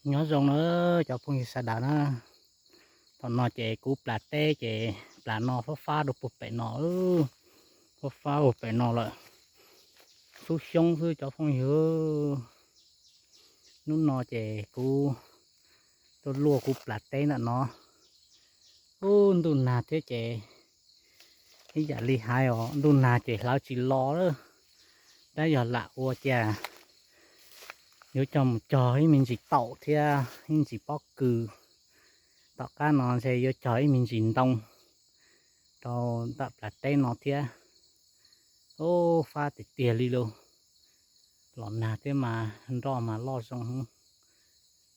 Nyob zoo na cov phooj ywg sawv daws na. Thaum no ces kuv plas teb ces plas no fab fab rau puag pem no, fab fab puag pem no lawm. Xub xyoob xwb cov phooj ywg. Hnub no ces kuv tuaj luaj kuv plas teb ntawm no. Ub, ntuj nag thiab ces ib yam li hais os, ntuj nag ces hlawv tsis los lawm. Tab yog lam ua cia yuav coj mus cog ib me ntsis taum thiab ib ntsis pob kws. Tom qab no ntshe yuav cog ib me ntsis ntoo rau ntawm plas teb no thiab. Ub, fab tiag tiag li lawm. Los nag thiab mas nroj mas loj zoo.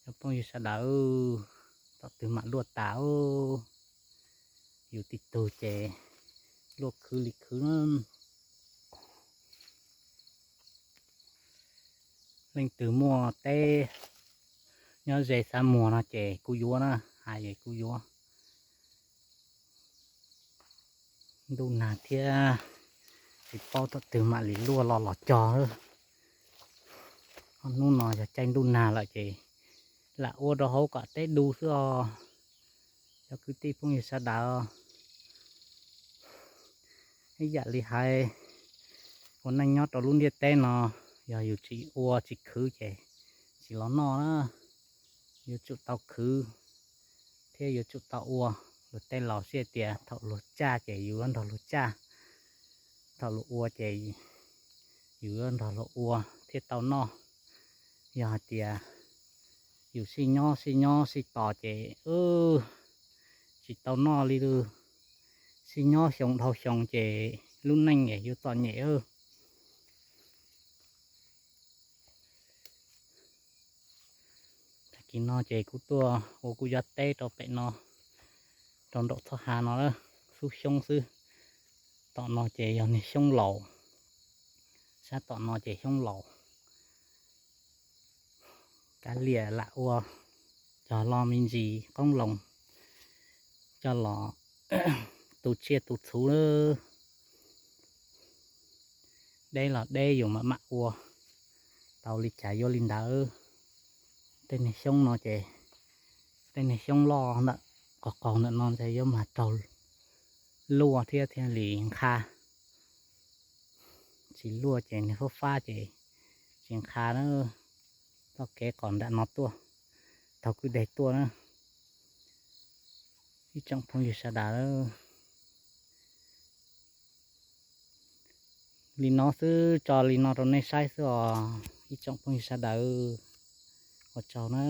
Cov phooj ywg sawv daws, thaum twg mam luaj tas. Yus tib tug ces luaj khwv li khwv na. Leej twg muaj teb nyob ze Xav Muas no ces kuj yuav na, hais es kuj yuav. Ntuj nag thiab tsis paub thaum twg mam li luaj los los cog. Hnub no yog caij ntuj nag lawm ces lam ua rau hauv kom teb du xwb os. Cov kwv tij phooj ywg sawv daws, ib yam li hais, ua neej nyob rau lub ntiaj teb no, yog yus tsis ua tsis khwv ces tsis los noj na. Yuav tsum tau khwv thiab yuav tsum tau ua. Luag tej laus siab tias thaum luag tsaj ces yus yuav nrog luag tsaj, thaum luag ua ces yus yuav nrog luag ua thiaj tau noj. Yog hais tias yus sib nyob sib nyob sib tos ces tsis tau noj li lawm. Sib nyob xyoo dhau xyoo ces lub neej es yuav txom nyem. Tag kis no ces kuv tuaj ua kuv cov teb rau pem no, rau nraum txhoj hav no, xub xyoob xwb. Tom no ces yog niag xyoob laus, sab tom no ces xyoob laus. Kav liam lam ua, cog los me ntsis qoob loo coj los tu tsiaj tu txhuv. Deb los deb, yus mam mam ua, tau li cas yuav li ntawd. Tej niag xyoob no ces, tej niag xyoob loj ntawm qaug qaug ntawm no ces yuav mas raug luaj thiab thiaj li nqha. Tsis luaj ces niag fab fab ces tsis nqha na. Txoj kev qos nram no tuaj, taug kwj deg tuaj na. Ib tsoom phooj ywg sawv daws, li no xwb, tso li no rau nej saib xwb os ib tsoom phooj ywg sawv daws. Ua tsaug na.